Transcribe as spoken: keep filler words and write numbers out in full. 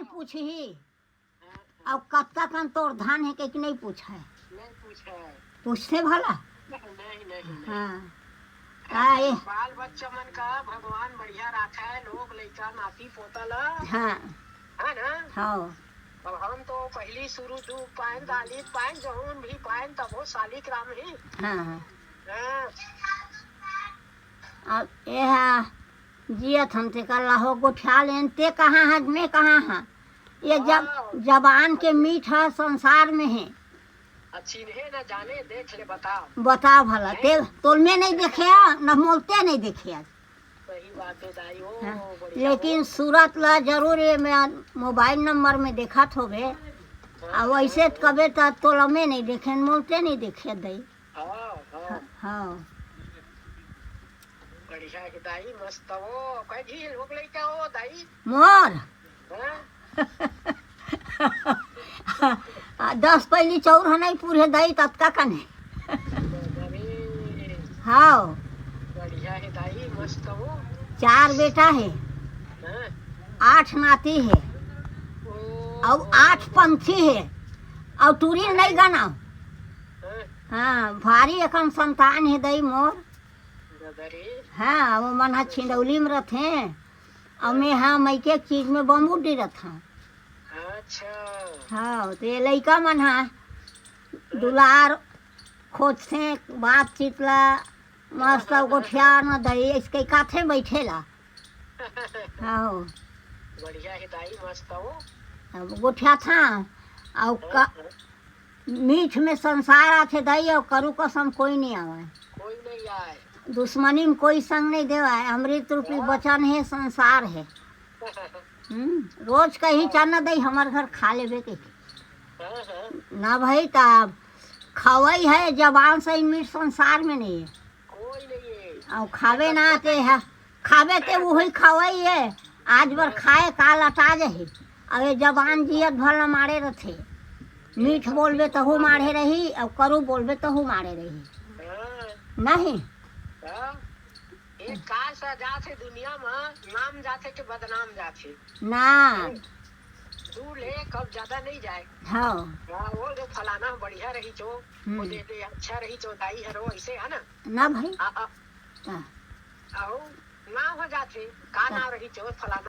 पूछही, अब कतका कन तोर धान हे कहिके नहीं पूछे। नहीं पूछे। पूछथे भला? नहीं, नहीं, नहीं। हाँ। का ए? बाल बच्चा मन का भगवान बढ़िया राखे, लोग लइका नाती पोता ला। हाँ। है ना? हाँ। अब हम तो पहली शुरू दू पाएन, दाली पाएन, जौन भी पाएन, तब वो सालिक राम ही। हाँ, हाँ। हाँ। अब ये हा जियत हम ते कर लाहो गोठिया लेन, ते कहाँ हा, मैं कहाँ हा? ये जब हाँ। जबान के मीठ हा संसार में हे। आ चिन्हे न जाने, देख ले, बता। बता भला, ते तोल में नहीं देखे हा, न मोलते नहीं देखे हा। सही बात है दाई, ओ, हाँ। बढ़िया लेकिन हो। सूरत ला जरूर ये मैं मोबाइल नंबर में देखत होबे। हाँ, आ वैसे हाँ, त कबे त तोल में नहीं देखे, मोलते नहीं देखे दई। हाँ, हाँ। हाँ। बढ़िया है दाई, मस्त हो। कै झी लोग लइका हो दाई? मोर? हाँ? आ, दस पहली चौर ह नहीं पूरे दाई, ततका कने। अरे, हाँ। बढ़िया है दाई, मस्त हो। चार बेटा है, हाँ। आठ नाती है, ओ। अउ आठ पंथी है, अउ टूरी नहीं गाना। हाँ। हाँ, भारी एकन संतान है दई मोर। दादा रे। हाँ, वो मन ह छिंदौली में रथे, अउ मैं हा मइके चीज में बम्बू डीरत हूँ। अच्छा। हाँ, तो ये लइका मन हा दुलार खोजथे, बातचीत ला, मस्त हाँ, हाँ, गोठिया हाँ। न दई, इसके काथे बैठे ला। हाँ। बढ़िया है दाई, मस्त हो। अब गोठिया था, अउ हाँ, का, हाँ। मीठ में संसार आथे दाई, अउ करू कसम कोई नहीं आवे। कोई नहीं आए। दुश्मनी में कोई संग नहीं देवाय। अमृत रूपी हाँ। वचन है, संसार है। हम्म, रोज कही हाँ। चना दई हमर घर खा लेबे के। हाँ, हाँ। ना भाई, तब खवई है जबान से ही मीठ संसार में नहीं है। कोई नहीं है। अउ खावे ना ते हा, खावे ते उही खवई है। आज बर खाए, काल अटा जाही। अउ ये जबान जियत भर ल मारे रथे। मीठ बोलबे तहू माढ़े रही, अउ करू बोलबे तहू माढ़े रही। हाँ। नहीं? हाँ। एक काल सा जाथे दुनिया में, नाम जाथे के बदनाम जाथे। ना। दूर ले कब ज्यादा नहीं जाए। हाँ। हाँ, वो जो फलाना बढ़िया रही जो, हम्म। वो दे दे, अच्छा रही जो दाई हरो, ऐसे है ना? ना भाई। आ, आ, हाँ। आओ, नाम हो जाथे, का हाँ। नाम रही जो फलाना